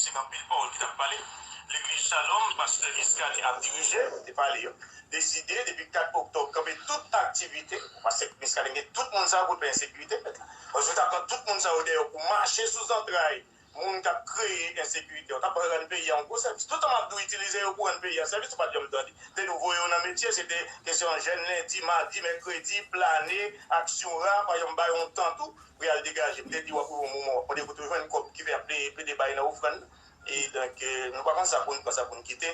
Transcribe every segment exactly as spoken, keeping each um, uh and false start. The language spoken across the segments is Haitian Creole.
Se gen anpil pawòl ki t ap pale. Legliz Shalom, pastè Muscadin ap dirije, te pale yo, deside depi kat oktòb kanpe tout aktivite, pastè Muscadin gen tout moun sa yo pou l bay ensekirite fèt la. Paske yo t ap pran tout moun sa yo dèyè pou mache sou zantray moun k ap kreye ensekirite yo, k ap rann peyi a yon gwo sèvis. Toutan m ap di w itilize yo pou rann peyi a sèvis, ou pa t janm tande. Te nou voye yo nan metye, se te kesyon jèn lendi, madi, mèkredi, plane, aksyon ra, pa janm ba yo yon tan tou pou y al degaje. M te di w apre yon moman, w ap mande kote yo jwenn kòb ki fè y ap plede, plede bay nan ofrann nan. E donk, euh, nou pa konn sa pou n pran, sa pou n kite.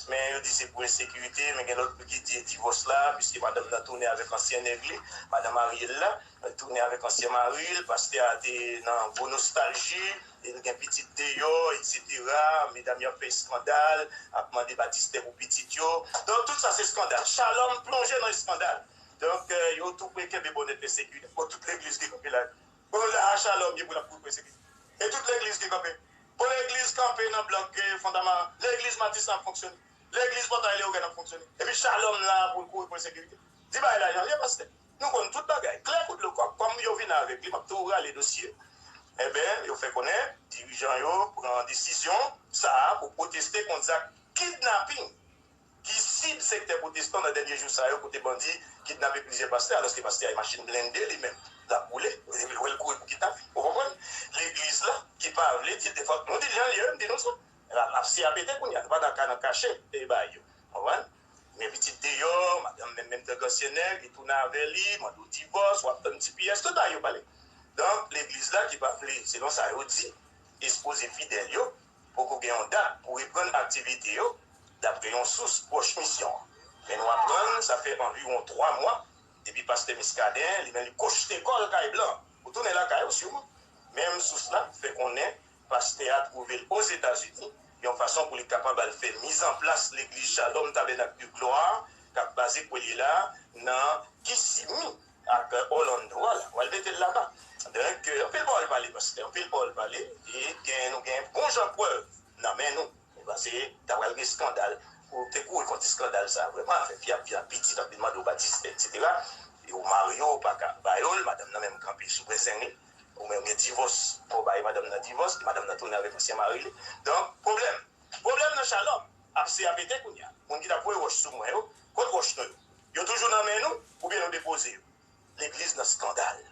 Men yo di se pou ensekirite, men gen lòt ki di divòs la, piske madanm nan tounen avèk ansyen nèg li, madanm Ariel la, tounen avèk ansyen mari l, pastè a te nan gwo nostalji, e l gen pitit deyò, etsetera. Medam yo ap fè eskandal, ap mande batistè pou pitit yo. Donk, tout sa se eskandal. Shalom plonje nan eskandal. Donk, euh, yo tou pre kenbe bonnèt ensekirite. Bon, tout legliz ki kanpe la. Bon, la, a Shalom, ye pou l ap kouri pou ensekirite. E tout legliz ki kanpe. Bon, legliz kanpe nan blòk, eh, Fondama. Legliz Matissan ap fonksyone. Legliz Pòtay Leyogàn ap fonksyone. Epi Shalom la pou l kouri pou ensekirite. Di bagay la jan l ye, pastè. Nou konn tout bagay. Klè kou dlo. Kòm, kòm yo vin avèk li, m ap tou rale dosye. Enben, yo fè konnen dirijan yo pran desizyon sa a pou pwoteste kont zak kidnaping ki sib sektè pwotestan nan dènye jou sa yo, kote bandi kidnape plizyè pastè, alòske pastè a e machin blende li menm, l ap woule, epi l wè l kouri pou kidnape. Ou konprann? Legliz la, ki pa vle di, defwa, nou di l jan l ye, wi, m di nou sa. L ap, l ap se a pete kounye a, nou pa nan ka nan kache, e bay yo. Konprann? Men pitit deyò, madanm menm, menm tank ansyen nèg, li tounen avè li, mande w divòs, w ap tann T P S, tout bagay yo pale. Donk, legliz la ki pa vle, selon sa yo di, ekspoze fidèl yo, poko gen yon dat pou reprann aktivite yo, dapre yon sous pwòch misyon an. Men nou aprann, sa fè anviwon twa mwa, depi pastè Muscadin, li menm li kochte kò l kay blan. Ou tounen lakay ou, siman. Menm sous la fè konnen pastè a twouve l Ozetazini, yon fason pou li kapab al fè mizanplas legliz Shalom Tabernacle de Gloire, k ap baze kounye la nan Kissimmee ak Orlando a la. W al mete l laba. Donk, euh, anpil pawòl pale, pastè, anpil pawòl pale, e gen, nou gen bon jan prèv nan men nou. Ou panse ta pral gen eskandal, ou te kouri kont eskandal sa, vrèman, afè fi ap vin ap piti, t ap vin mande w batistè, etsetera. E ou marye, ou pa ka ba yo l, madanm nan menm kanpe sou prensenn li. Ou menm gen divòs, fò w bay madanm nan divòs, madanm nan tounen avèk ansyen mari li. Donk, pwoblèm. Pwoblèm nan Shalom ap se a pete kounye a. Moun ki t ap voye wòch sou mwen yo, kot wòch nou yo? Yo toujou nan men nou, oubyen nou depoze yo? Legliz nan eskandal.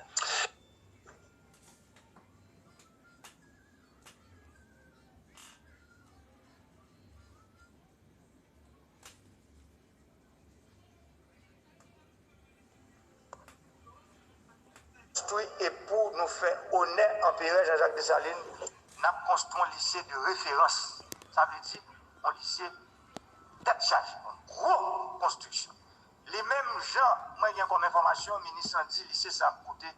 Konstwi e pou nou fè onè Anperè Jean-Jacques Dessalines, n ap konstwi yon lise de referans. Sa vle di, yon lise tèt chaje, yon gwo konstriksyon. Li menm jan mwen gen kòm enfòmasyon, minis lan di lise sa ap koute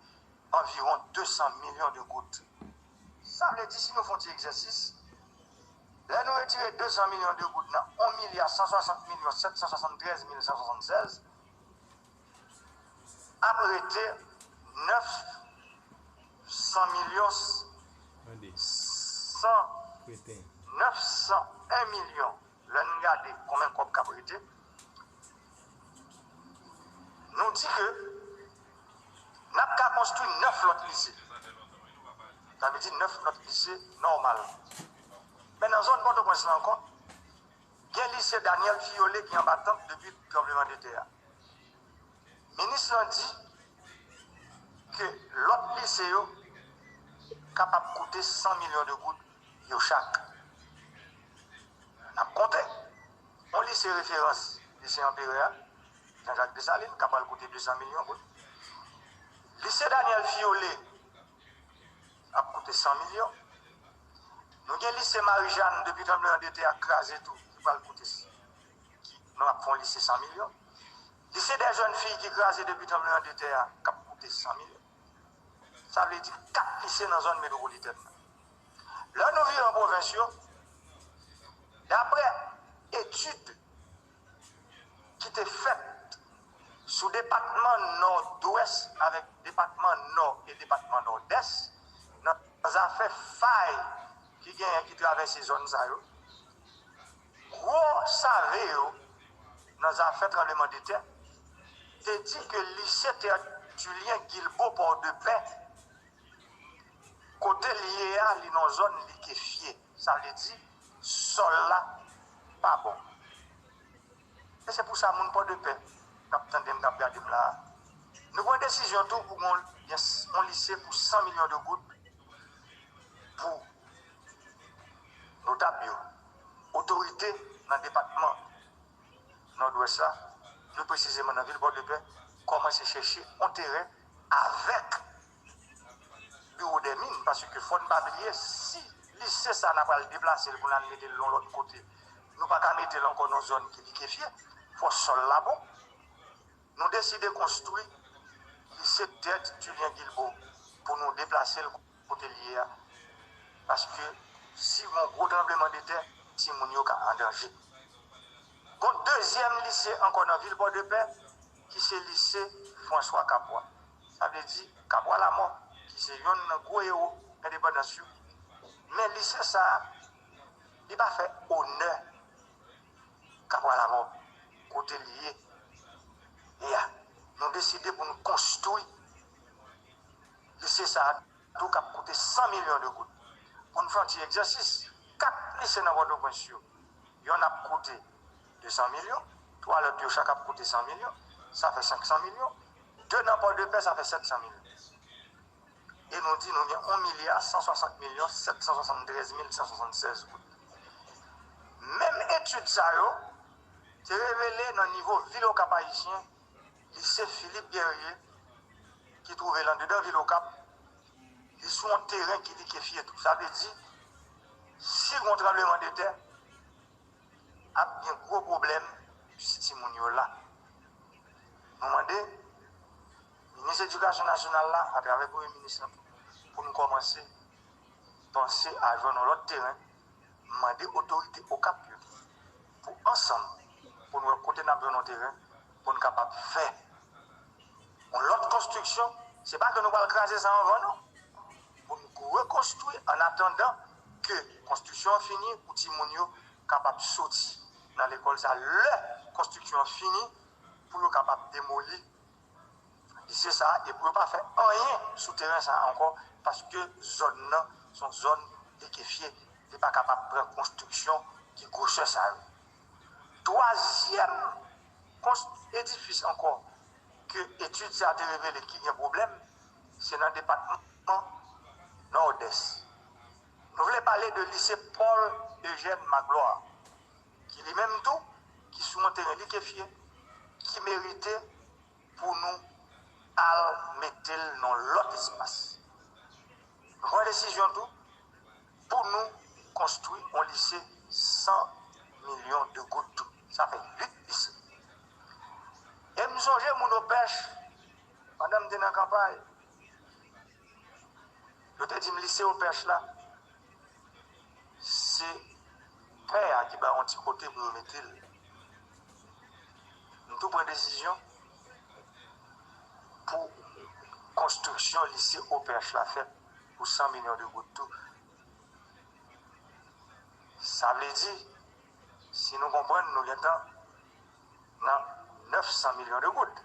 anviwon de san milyon de goud. Sa vle di, si nou fè yon ti egzèsis, lè nou retire de san milyon de goud nan yon milya san swasant milyon sèt san swasant trèz mil san swasant sèz, ap rete nèf san milyon, san, nèf san en milyon. Lè n gade konbyen kòb k ap rete, nou di ke n ap ka konstwi nèf lòt lise. Sa vle di nèf lòt lise nòmal. Men nan zòn Pòtoprens la ankò, gen lise Daniel Filleulé ki anba tant depi tranblemanntè a. Minis lan di ke lòt lise yo kapab koute san milyon de goud yo chak. N ap konte. Yon lise referans, lise Anperè a, Jean-Jacques Dessalines, ka pral koute de san milyon goud. Lise Daniel Filleulé ap koute san milyon. Nou gen lise Marie Jeanne depi tranblemanntè a kraze tou, ki pral koute, ki, nou ap fè yon lise san milyon. Lise dè jèn fi ki kraze depi tranblemanntè a, k ap koute san milyon. Sa vle di kat lise nan zòn metwopolitèn nan. Lè nou vire an pwovens yo, daprè etid ki te fèt sou depatman Nòdwès avèk depatman Nò e depatman Nòdès, nan zafè fay ki genyen ki travèse zòn sa yo, gwo save yo nan zafè tranblemanntè te di ke lise Tertulien Guilbaud Port-de-Paix, kote l ye a, li nan zòn likefye. Sa vle di, sòl la pa bon. E se pou sa, moun Pòdepè k ap tande m, k ap gade m la a, nou pran desizyon tou pou yon, yon lise pou san milyon de goud pou notab yo, otorite nan depatman Nòdwès la, pli presizeman nan vil Pòdepè, kòmanse chèche yon teren avèk biwo dè min, paske fò n pa bliye, si lise sa a n a pral deplase l pou n al mete l yon lòt kote, nou pa ka mete l ankò nan zòn ki likefye, fò sòl la bon. Nou deside konstwi lise Tertulien Guilbaud pou nou deplase l kote l ye a. Paske si yon gwo tranbleman de tè, timoun yo ka an danje. Gon dezyèm lise ankò nan vil Pòdepè, ki se lise François Capois. Sa vle di Capois Lamort, ki se yonn nan gwo ewo endepandans yo. Men lise sa a, li pa fè onè Capois Lamort, kote l ye. E a, nou deside pou nou konstwi lise sa a tou k ap koute san milyon de goud. Pou n fè yon ti egzèsis, kat lise nan Pòtoprens yo, yonn ap koute de san milyon, twa lòt yo chak ap koute san milyon, sa fè senk san milyon. De nan Pòdepè, sa fè sèt san milyon. E nou di nou gen yon milya san swasant milyon sèt san swasanntrèz mil san swasanntrèz goud. Menm etid sa yo te revele nan nivo vil Okap Ayisyen, lise Philippe Guerrier, ki twouve l anndedan vil Okap, li sou yon teren ki likefye tou. Sa vle di, si gon tranbleman de tè, ap gen gwo pwoblèm si timoun yo la. Nou mande minis edikasyon nasyonal la, atravè premye minis lan, pou nou kòmanse panse a jwenn yon lòt teren, mande otorite Okap yo pou ansanm, pou n wè kote n ap jwenn yon teren, pou n kapab fè yon lòt konstriksyon. Se pa ke nou pral kraze sa anvan, non. Pou n rekonstwi an atandan ke konstriksyon an fini, pou timoun yo kapab soti nan lekòl sa. Lè konstriksyon an fini, pou yo kapab demoli lise sa a, e pou yo pa fè anyen sou teren sa a ankò, paske zòn nan se yon zòn likefye, li pa kapab pran konstriksyon ki gwosè sa yo. Twazyèm konst-, edifis ankò ke etid sa a te revele ki gen pwoblèm, se nan depatman Nòdès. Nou vle pale de lise Paul Eugène Magloire, ki li menm tou, ki sou yon teren likefye, ki merite pou nou al mete l nan lòt espas. Nou pran desizyon tou pou nou konstwi yon lise san milyon de goud tou. Sa fè uit lise. E m sonje moun Opèch, pandan m te nan kanpay, yo te di m lise Opèch la, se pè a ki ba yon ti kote pou yo mete l. M tou pran desizyon pou konstriksyon lise Opèch la fèt pou san milyon de goud tou. Sa vle di, si nou konprann, nou gentan nan nèf san milyon de goud.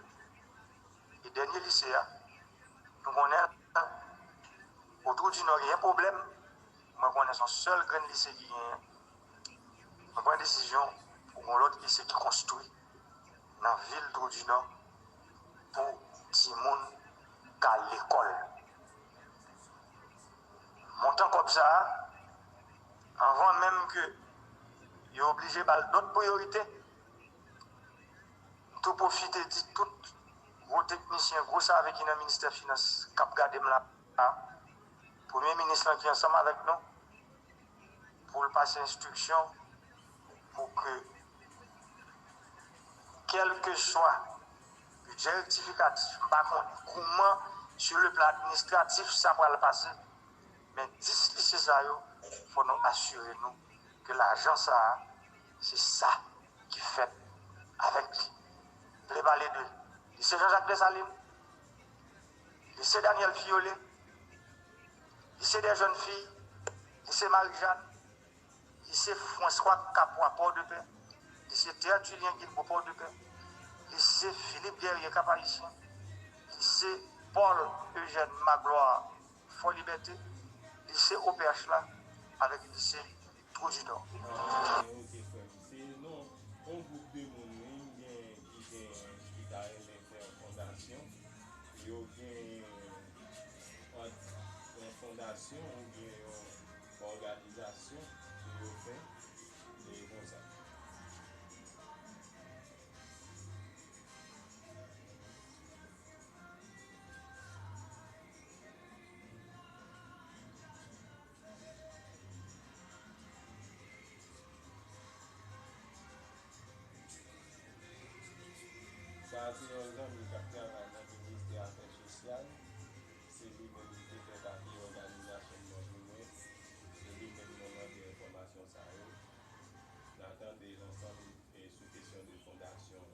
E dènye lise a, nou konnen, Otwou di Nò genyen pwoblèm, mwen konnen se yon sèl grenn lise ki genyen. Mwen pran desizyon pou yon lòt lise ki konstwi nan vil Twou di Nò pou timoun k al lekòl. Montan kòb sa a, anvan menm ke yo oblije ba l dòt priyorite, m tou pwofite di tout gwo teknisyen, gwo save ki nan ministè finans k ap gade m la, premye minis lan ki ansanm avèk nou, pou l pase enstriksyon pou ke, kèlkeswa bidjè rektifikatif, m pa konnen kouman, sur le plan administratif, sa pral pase, men dis lise sa yo, fò nou asire nou ke lajan sa a, se sa ki fèt avèk li. M vle pale de lise Jean Jacques Dessalines, lise Daniel Fiolet, lise des jeunes filles, lise Marie-Jeanne, lise François Capois Port-de-Paix, lise Tertullien Guilbaud Port-de-Paix, lise Philippe Guerrier Cap-Haïtien, lise Paul Eugène Magloire Fò Libète, lise O P H la, avèk lise Pou di non. Ah, ok, frè m. Se non, yon gwoup de moun, wi, m gen, ki gen, ki ta renmen fè yon fondasyon. Yo gen ant yon fondasyon oubyen yon òganizasyon ke yo fè, e konsa. Sa a se yon zanmi k ap travay nan ministè afè sosyal. Se li menm ki te fè papye òganizasyon m nan pou mwen. Se li menm mwen mande enfòmasyon sa yo. N a tande l ansanm, e, sou kesyon de fondasyon an.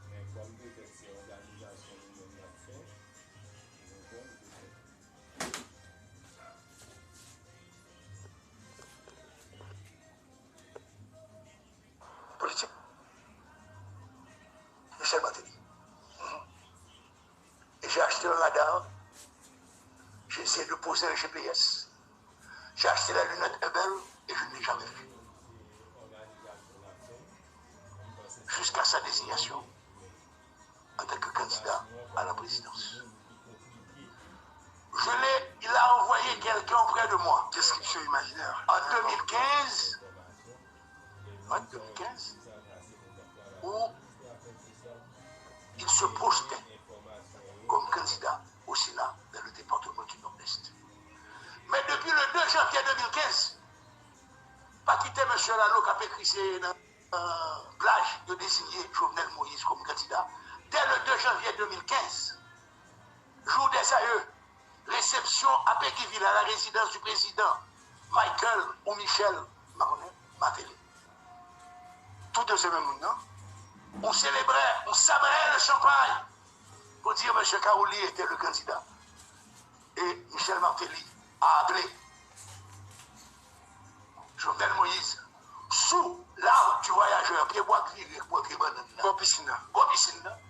Men kòm petèt se òganizasyon nou menm n ap fè, nou konn petèt. Politique. Michel Martelly. Mhm. Et j'ai acheté un radar. J'ai essayé de poser un G P S. J'ai acheté la lunette Hubble et je ne l'ai jamais vue. Jusqu'à sa désignation en tant que candidat à la présidence. Je l'ai, il a envoyé quelqu'un auprès de moi. Description imaginaire. En deux mille quinze, en deux mille quinze, où il se projetait comme candidat au Sénat dans le département du Nord-Est. Mais depuis le deux janvier deux mille quinze, pa kite mesye Lalo k ap ekri se nan plaj yo deziye Jovenel Moïse kòm kandida. Dès le deux janvier deux mille quinze, jour des aïeux, réception à Péguy Ville, à la résidence du président Michael ou Michel, m pa konnen, Martelly. Tou de se menm moun nan. On célébrait, on sabrait le champagne pour dire monsieur Kaouli était le candidat. Et Michel Martelly a appelé Jovenel Moïse sous l'arbre du voyageur, pye bwa k vire pou pye bannann nan. Bò pisin nan. Bò pisin nan.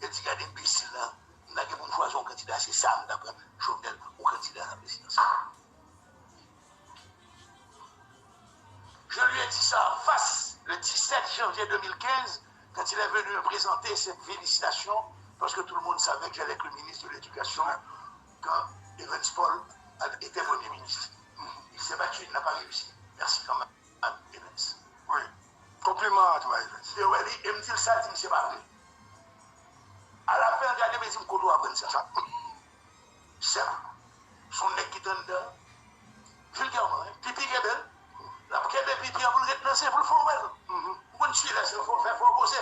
Yo di gade enbesil la, m ta gen pou m chwazi yon kandida, se sa m ta pran, Jovenel, yon kandida a la prezidansyèl. Je lui ai dit ça en face le dix-sept janvier deux mille quinze, quand il est venu me présenter ses félicitations, parce que tout le monde savait que j'allais être le ministre de l'Éducation quand Evans Paul était Premier ministre. Il s'est battu, il n'a pas réussi. Merci quand même. Evans. Wi. Konpliman a tou a Evans. Yo wè li, e m di l sa, l di m se pa vre. Alafen, l gade m, e di m kote w aprann sa. Senp. Se yon nèg ki t anndan. Vilgèman, pipi kenbe l. L ap kenbe pipi an pou l ret nan zen pou l fè w wè l. Ou konn si lè se fè w fè fè w poze.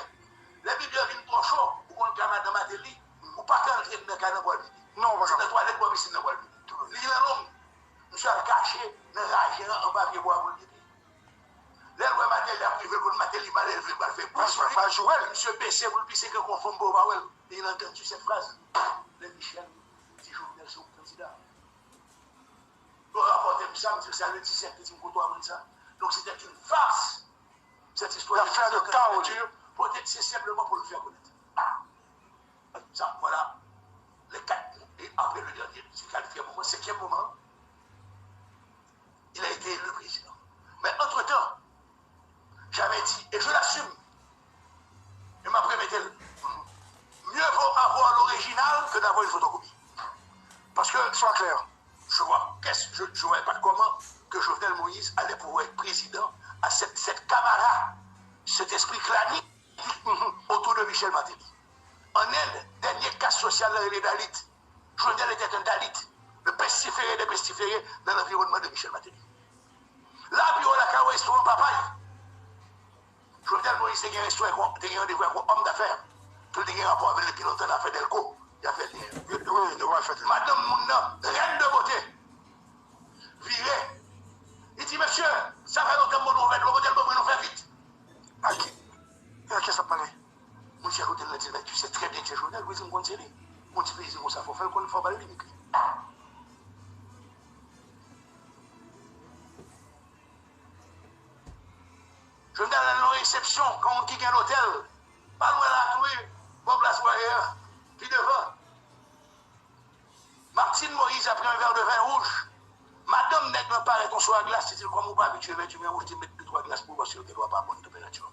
Lè pipi an vin twò cho, ou konn ka madan Martelly, ou pa ka antre nan kay nan pou al pipi. Non, ou pa ka. Se nan twalèt bò pisin nan pou al pipi. Li nan long. Misye al kache nan raje an anba pye bwa pou l pipi. Lè l wè Martelly ap rive, l konn Martelly malelve, l pral fè bri sou li. Misye bese pou l pise, ke konfòm pou yo pa wè l. Et il a entendu cette phrase. Lè Michel di Jovenel se yon kandida. Yo rapòte m sa, m di l sa le disèt, li di m kote w aprann sa. Donc c'était une farce, cette histoire. L'affaire de Kaouli. Peut-être c'est simplement pour le faire connaître. Sa, voilà, le quatre, et après le dernier, c'est le quatrième moment, cinquième moment, il a été élu président. Mais entre-temps, j'avais dit, et je l'assume, et m ap repete l, mieux vaut avoir l'original que d'avoir une photocopie. Parce que, sois clair, je vois, qu'est-ce, je, je voyais pas comment que Jovenel Moïse allait pouvoir être président à cette, cette camara, cet esprit clanique autour de Michel Martelly. En Inde, dènye kas sosyal la rele Dalit. Jovenel était un Dalit, le pestiféré des pestiférés dans l'environnement de Michel Martelly. La pi wo lakay ou restoran papay. Jovenel Moïse te gen restoran, te gen randevou ak yon homme d'affaires, ke l te gen rapò avè l depi lontan nan afè Dèlko. Y a fè lyen. Wi, nou pral fè l. Madanm moun nan, reine de beauté, vire. Li di, mesye, sa fè lontan m mande yon vè dlo, kote l ban mwen, nou fè vit. Ak, ak kiyès l ap pale? Mwen chèche kote l nan di l, men tu sais très bien que Jovenel, wi, m konn se li. Yon ti peyizan konsa, fò w fè l konn, fò w ba l limit li. Jovenel al nan yon resepsyon, kon moun ki gen lotèl, pa lwen la tou, wi, bò plas bwayè a, pi devan. parèt yon swa glas, li di l, kòm ou pa abitye vèt imen wouj, li met de twa glas pou ou, paske yo gen dwa pa konn tanperati w.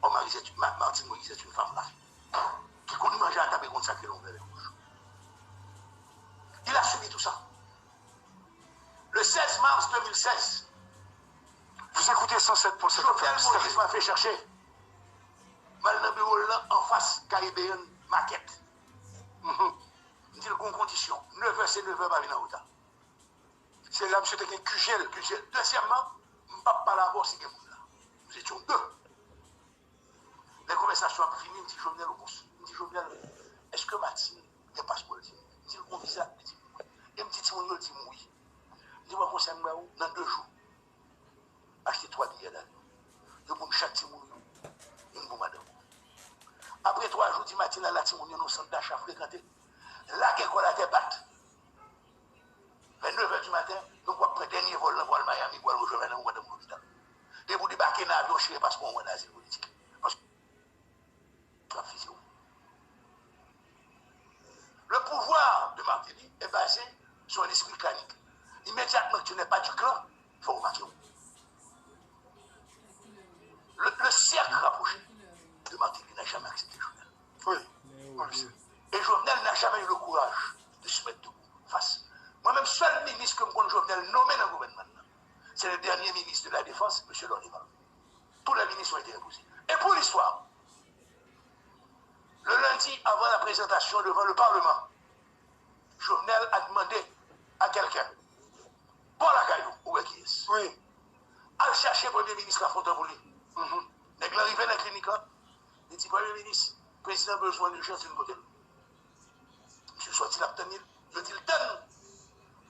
Kòm Marie, Ma- Martine Moïse est une femme là, ki konn manje a tab e konn sa k rele yon vè vè wouj. Il a subi tout ça. Le seize mars deux mille seize, vous écoutez cent sept point sept Jovenel Moïse m'a fait chercher. M al nan biwo l lan anfas Caribbean Market. Mhm. M di l gon kondisyon. Nevè se nevè, pa vin an reta. Se la misye te gen Q G L, Q G L. Dezyèmman, m p ap pale avè w si gen moun la. Nous étions deux. Lè konvèsasyon ap fini, m di Jovenel, ou kons- m di Jovenel, èske Martine gen paspò? L di m, m di l gon viza? Li di m wi. E m di timoun yo? L di m wi. M di mwen konsèy m ba ou, nan de jou, achte twa biyè davyon. Yon pou chak timoun yo, youn pou madanm ou. Apre twa jou, di Martine al la timoun yo nan yon sant dacha frekante. Lage kò l atè, bat. Vè nevè di maten, nou pral pran dènye vòl lan pou al Miami, pou al rejwenn madanm ou pandan m lopital. Depi w debake nan avyon, chire paspò w, w an azil politik. Paske y ap fiziye w. Le pouvoir de Martelly est basé sur un esprit clanique. Immédiatement que tu n'es pas du clan, il faut remake w. Le, le cercle rapproché de Martelly n'a jamais accepté Jovenel. Oui, on le sait. Et Jovenel n'a jamais eu le courage de se mettre debout face. Mwen menm, sèl minis ke m konn Jovenel nonmen nan gouvènman nan, c'est le dernier ministre de la Défense, M. Lorneval. Tous les ministres ont été imposés. Et pour l'histoire, le lundi, avant la présentation devant le Parlement, Jovenel a demandé à quelqu'un, bò lakay ou, ou wè kiyès? Wi. Al chache Premye Minis Lafontan pou li. Mhm. Nèg lan rive nan klinik lan, li di, Premye Minis, prezidan bezwen lijans, vin kote l. Misye sòti, l ap tann li. Yo di l tann.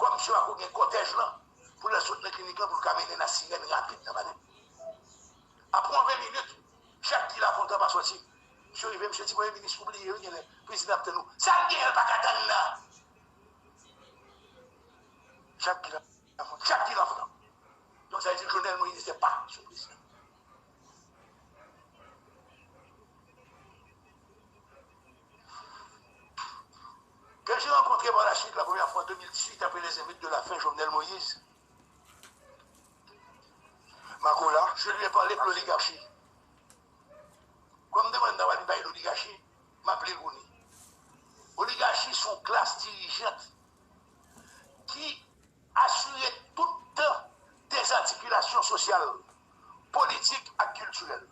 Kòm misye pako gen kòtèj lan, pou l sot nan klinik lan, pou l ka mennen nan sirèn rapid nan palè. Apre yon ven minit, Jack Guy Lafontant pa sòti. Misye rive, misye di, Premye Minis, ou bliye, wi, genlè prezidan ap tann ou. Sa l genyen, l pa ka tann nan. Jack Guy Lafontant. Jack Guy Lafontant. Donk, sa vle di Jovenel Moïse n'était pas son président. Que j'ai rencontré par la suite la première fois en deux mille dix-huit après les émeutes de la faim Jovenel Moïse. Makola, je lui ai parlé de l'oligarchie. Kòm demann nan wè li bay l'oligarchie, m ap li l pou li. Oligarchi se yon klas dirijant ki asire tout tan dezatikilasyon sosyal, politik ak kiltirèl.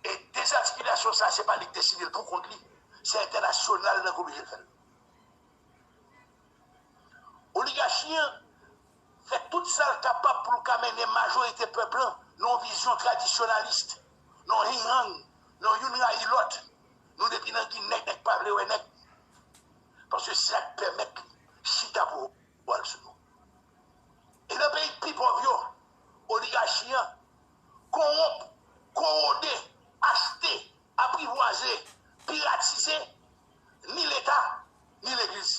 E dezatikilasyon sa, se pa li k deside l pou kont li, se entènasyonal nan ki oblije l fè l. Oligachi an fè tout sa l kapab pou l ka mennen majorite pèp lan nan yon vizyon tradisyonalis, nan yon hing-hang, nan yon youn rayi lòt, nou depi nan gin nèg, nèg pa vle wè nèg. Paske se sa k pèmèt li chita pouvwa l sou nou. E nan peyi k pi pòv yo, oligachi an kowonp, kowode, achte, aprivwaze, piratize ni Leta, ni Legliz.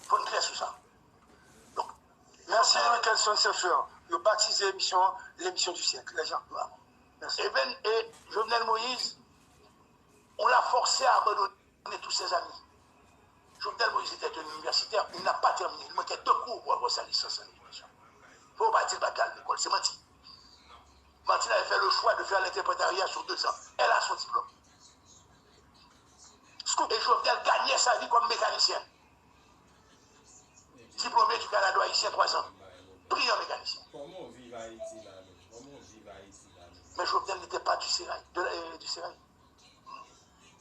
Fò n klè sou sa. Donk, mèsi Wilkerson Seffer. Yo batize emisyon an L'émission du siècle. Lè jan. Mèsi. Eben, e Jovenel Moïse, on l'a forcé à abandonner tous ses amis. Jovenel Moïse était un universitaire, il n'a pas terminé. Il manquait deux cours pour avoir sa licence en éducation. Faut pas dire bagay l'école, c'est menti. Martine avait fait le choix de faire l'interprétariat sur deux ans. Elle a son diplôme. Et Jovenel gagnait sa vie comme mécanicien. Diplômé du Canada haïtien, trois ans. Brillant mécanicien. Kòman w viv Ayiti la menm? Kòman w viv Ayiti la menm? Mais Jovenel n'était pas du sérail, de la, euh, du sérail.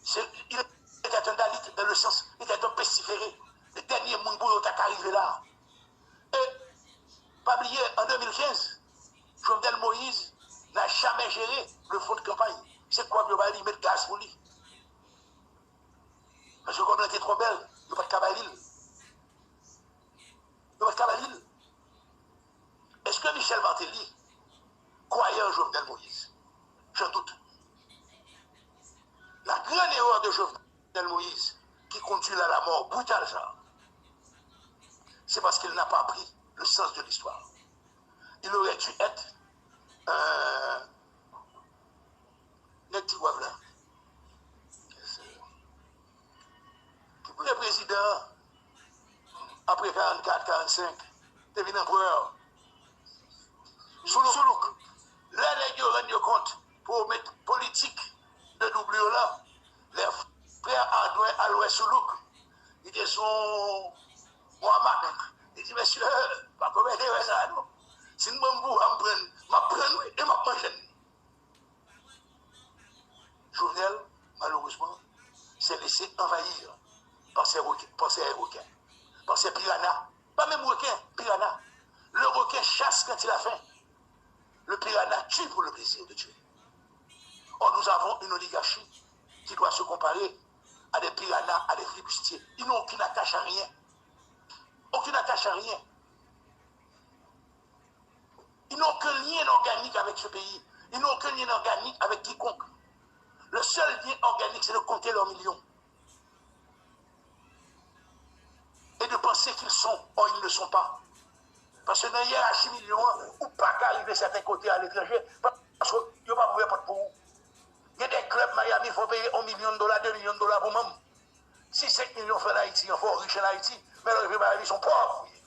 C'est- il était un Dalit dans le sens, il était un pestiféré. Le dènye moun pou yo ta ka rive la. E pa bliye, an de mil kenz, Jovenel Moïse n'a jamais géré le fonds de campagne. Se kòb yo bay li, met gaz pou li. Paske kòb lan te twò bèl, yo pa t ka bay li l. Yo pa t ka bay li l. Est-ce que Michel Martelly croyait en Jovenel Moïse? J'en doute. La grande erreur de Jovenel Moïse qui conduit à la mort brutale, ça, c'est parce qu'il n'a pas appris le sens de l'histoire. Il aurait dû être un nèg Tigwav la. Ki pou gen prezidan, senk te vin anperè. Soulouk. Soulouk. Lè nèg yo rann yo kont pou yo met politik de double yo la, lè frè Ardouin al wè Soulouk, li te sou yon, yon amak. Li di, "Mesye, pa komèt erè sa a non. Si n ban m pouvwa, m pran, m ap pran wi, e m ap manje n." Jovenel, malheureusement, s'est laissé envahir par ces requins, par ces requins, par ces piranhas. Pas même requin, piranha. Le requin chasse quand il a faim. Le piranha tue pour le plaisir de tuer. Or, nous avons une oligarchie qui doit se comparer à des piranhas, à des flibustiers. Ils n'ont aucune attache à rien. Aucune attache à rien. Ils n'ont aucun lien organique avec ce pays. Ils n'ont aucun lien organique avec quiconque. Le seul lien organique, c'est de compter leurs millions et de penser qu'ils sont, or ils ne le sont pas. Paske nan yerachi milyon an, ou pa ka rive sèten kote aletranje, paske yo pa pou ouvè pòt pou ou. Gen de klèb Miami fò peye yon milyon dola, de milyon dola pou manm. Si senk milyon fè an Ayiti an, fò w rich an Ayiti, men lè w rive Miami, se yon pòv ou ye.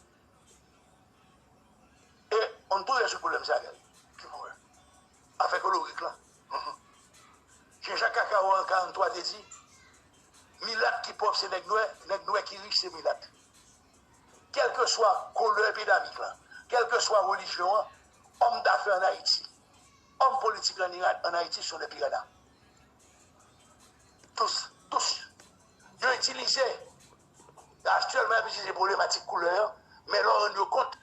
E on tou rezoud pwoblèm sa, Gary. Ki pwoblèm? Afè kolorik la. Jean-Jacques Kakawo an karant twa te di, milat ki pòv se nèg nwè, nèg nwè ki rich se milat. Kèlkeswa koulè epidamik la, kèlkeswa relijyon an, òm dafè an Ayiti, òm politik an Iran, an Ayiti, se yon piranha. Tous, tous. Yo itilize, aktyèlman, y ap itilize pwoblematik koulè an, men lè w rann yo kont,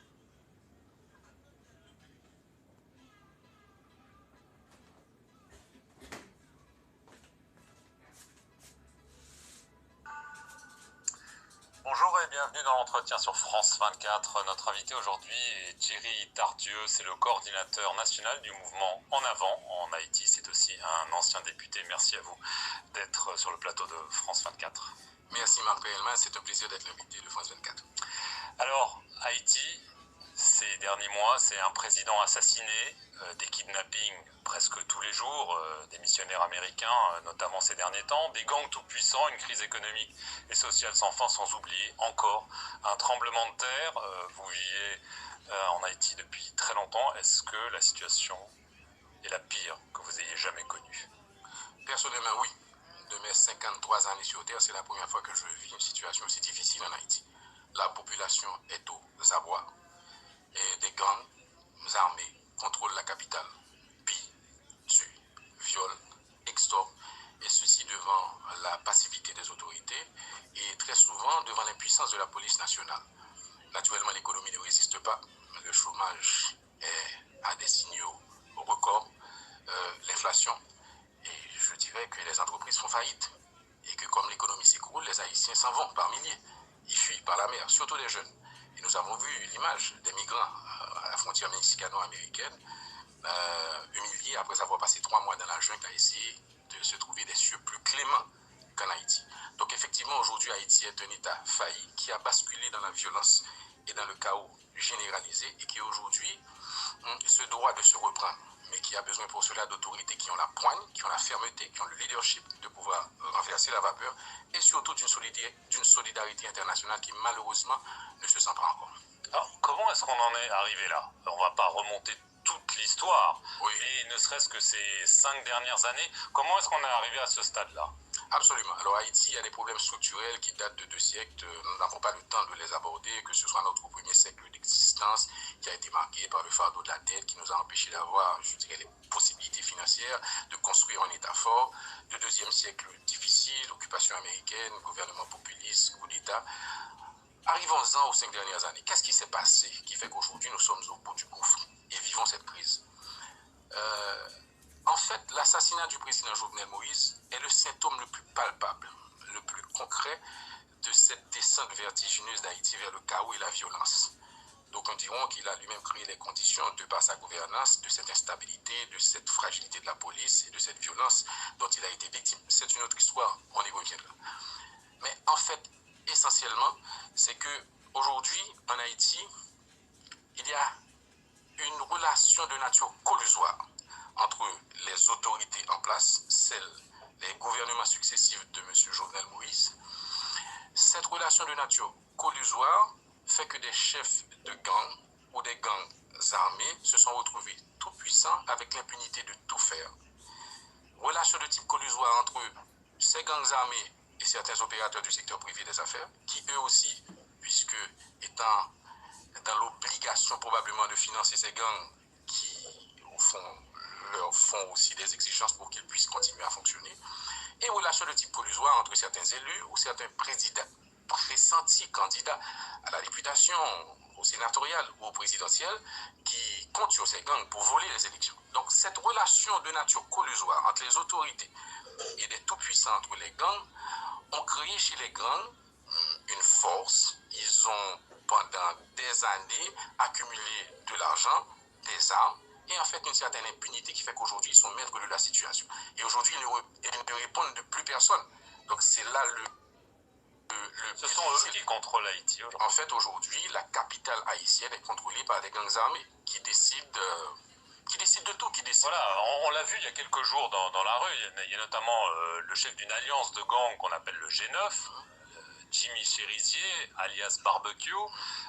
Bonjour et bienvenue dans l'entretien sur France vingt-quatre. Notre invité aujourd'hui est Jerry Tardieu, c'est le coordinateur national du mouvement En Avant en Haïti. C'est aussi un ancien député. Merci à vous d'être sur le plateau de France vingt-quatre. Merci Marc Perelman, c'est un plaisir d'être l'invité de France vingt-quatre. Alors, Haïti, ces derniers mois, c'est un président assassiné, euh, des kidnappings presque tous les jours, euh, des missionnaires américains, euh, notamment ces derniers temps, des gangs tout-puissants, une crise économique et sociale sans fin, sans oublier encore un tremblement de terre. Euh, vous vivez, euh, en Haïti depuis très longtemps. Est-ce que la situation est la pire que vous ayez jamais connue ? Personnellement, oui. De mes cinquante-trois années sur Terre, c'est la première fois que je vis une situation aussi difficile en Haïti. La population est aux abois. Et des gangs armés contrôlent la capitale. Pillent, tuent, violent, extorquent, et ceci devant la passivité des autorités et très souvent devant l'impuissance de la police nationale. Naturellement, l'économie ne résiste pas. Le chômage est à des signaux records, euh, l'inflation, et je dirais que les entreprises font faillite. Et que comme l'économie s'écroule, les Haïtiens s'en vont par milliers. Ils fuient par la mer, surtout les jeunes. Et nous avons vu l'image des migrants, euh, à la frontière mexicano-américaine, euh, humiliés après avoir passé trois mois dans la jungle à essayer de se trouver des cieux plus cléments qu'en Haïti. Donc effectivement, aujourd'hui, Haïti est un État failli qui a basculé dans la violence et dans le chaos généralisé et qui aujourd'hui, hum, se doit de se reprendre, mais qui a besoin pour cela d'autorités qui ont la poigne, qui ont la fermeté, qui ont le leadership de pouvoir renverser la vapeur et surtout d'une solidi-, d'une solidarité internationale qui malheureusement ne se sent pas encore. Alors, comment est-ce qu'on en est arrivé là ? On va pas remonter toute l'histoire, oui, mais ne serait-ce que ces cinq dernières années, comment est-ce qu'on est arrivé à ce stade-là ? Absolument. Alors Haïti, il y a des problèmes structurels qui datent de deux siècles. Euh, nous n'avons pas le temps de les aborder, que ce soit notre premier siècle d'existence, qui a été marqué par le fardeau de la dette, qui nous a empêchés d'avoir, je dirais, les possibilités financières de construire un État fort, le deuxième siècle difficile, occupation américaine, gouvernement populiste, coup d'État. Arrivons-en aux cinq dernières années. Qu'est-ce qui s'est passé qui fait qu'aujourd'hui nous sommes au bout du gouffre et vivons cette crise ? Euh, en fait, l'assassinat du président Jovenel Moïse est le symptôme le plus palpable, le plus concret de cette descente vertigineuse d'Haïti vers le chaos et la violence. Donc on diront qu'il a lui-même créé les conditions de par sa gouvernance, de cette instabilité, de cette fragilité de la police et de cette violence dont il a été victime. C'est une autre histoire, on y reviendra. Mais en fait, essentiellement, c'est que aujourd'hui, en Haïti, il y a une relation de nature collusoire entre les autorités en place, celles, les gouvernements successifs de monsieur Jovenel Moïse. Cette relation de nature collusoire fait que des chefs de gang ou des gangs armés se sont retrouvés tout puissants avec l'impunité de tout faire. Relation de type collusoire entre ces gangs armés et certains opérateurs du secteur privé des affaires, qui eux aussi, puisque étant dans l'obligation probablement de financer ces gangs qui, au fond, leur font aussi des exigences pour qu'ils puissent continuer à fonctionner, et relations de type collusoire entre certains élus ou certains présidents pressentis candidats à la députation, au sénatorial ou au présidentiel qui comptent sur ces gangs pour voler les élections. Donc cette relation de nature collusoire entre les autorités et des tout-puissants entre les gangs ont créé chez les gangs une force. Ils ont, pendant des années, accumulé de l'argent, des armes et en fait une certaine impunité qui fait qu'aujourd'hui, ils sont maîtres de la situation. Et aujourd'hui, ils ne, re- ils ne répondent de plus personne. Donc c'est là le, le, le Ce sont eux qui contrôlent Haïti aujourd'hui. En fait, aujourd'hui, la capitale haïtienne est contrôlée par des gangs armés qui décident, euh, qui décident de tout, qui décident. Voilà, on, on l'a vu il y a quelques jours dans, dans la rue. Il y a, il y a notamment euh, le chef d'une alliance de gangs qu'on appelle le G neuf, euh, Jimmy Chérizier, alias Barbecue.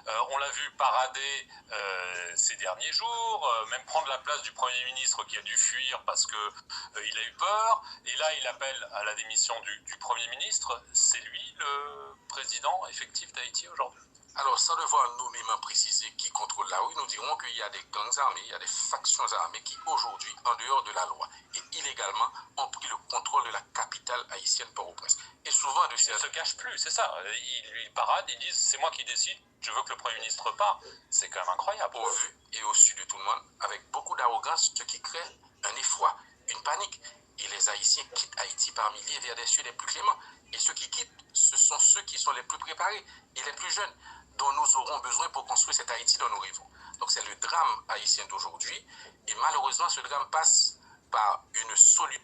Euh, on l'a vu parader euh, ces derniers jours, euh, même prendre la place du Premier ministre qui a dû fuir parce que euh, il a eu peur. Et là, il appelle à la démission du, du Premier ministre. C'est lui le président effectif d'Haïti aujourd'hui. Alors, sans devoir nommément préciser qui contrôle la rue, nous dirons qu'il y a des gangs armés, il y a des factions armées qui aujourd'hui, en dehors de la loi et illégalement, ont pris le contrôle de la capitale haïtienne, Port-au-Prince. Et souvent de Ils ne ces... se cachent plus, c'est ça. Ils, ils paradent, ils disent c'est moi qui décide, je veux que le Premier ministre parte. C'est quand même incroyable. Au vu et au su de tout le monde, avec beaucoup d'arrogance, ce qui crée un effroi, une panique. Et les Haïtiens quittent Haïti par milliers vers des cieux des plus cléments. Et ceux qui quittent, ce sont ceux qui sont les plus préparés et les plus jeunes, dont nous aurons besoin pour construire cette Haïti dont nous rêvons. Donc c'est le drame haïtien d'aujourd'hui. Et malheureusement, ce drame passe par une solution.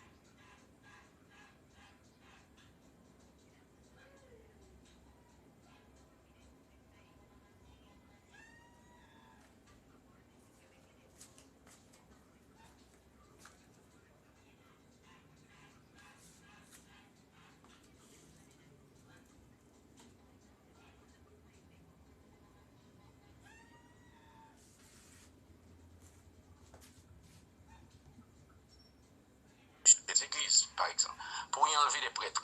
Des églises, par exemple, pour y enlever des prêtres,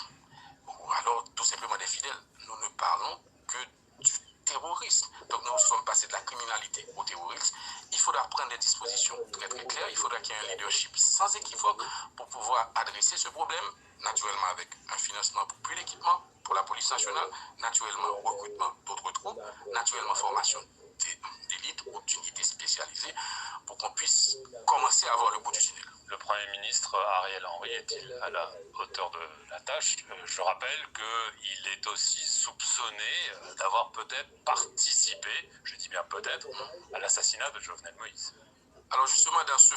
ou alors tout simplement des fidèles. Nous ne parlons que du terrorisme. Donc nous sommes passés de la criminalité au terrorisme. Il faudra prendre des dispositions très très claires. Il faudra qu'il y ait un leadership sans équivoque pour pouvoir adresser ce problème, naturellement avec un financement pour plus d'équipements, pour la police nationale, naturellement recrutement d'autres troupes, naturellement formation d'élite ou d'unités spécialisées pour qu'on puisse commencer à voir le bout du tunnel. Le Premier ministre Ariel Henry est-il à la hauteur de la tâche ? Euh, je rappelle qu'il est aussi soupçonné euh, d'avoir peut-être participé, je dis bien peut-être, à l'assassinat de Jovenel Moïse. Alors justement, dans ce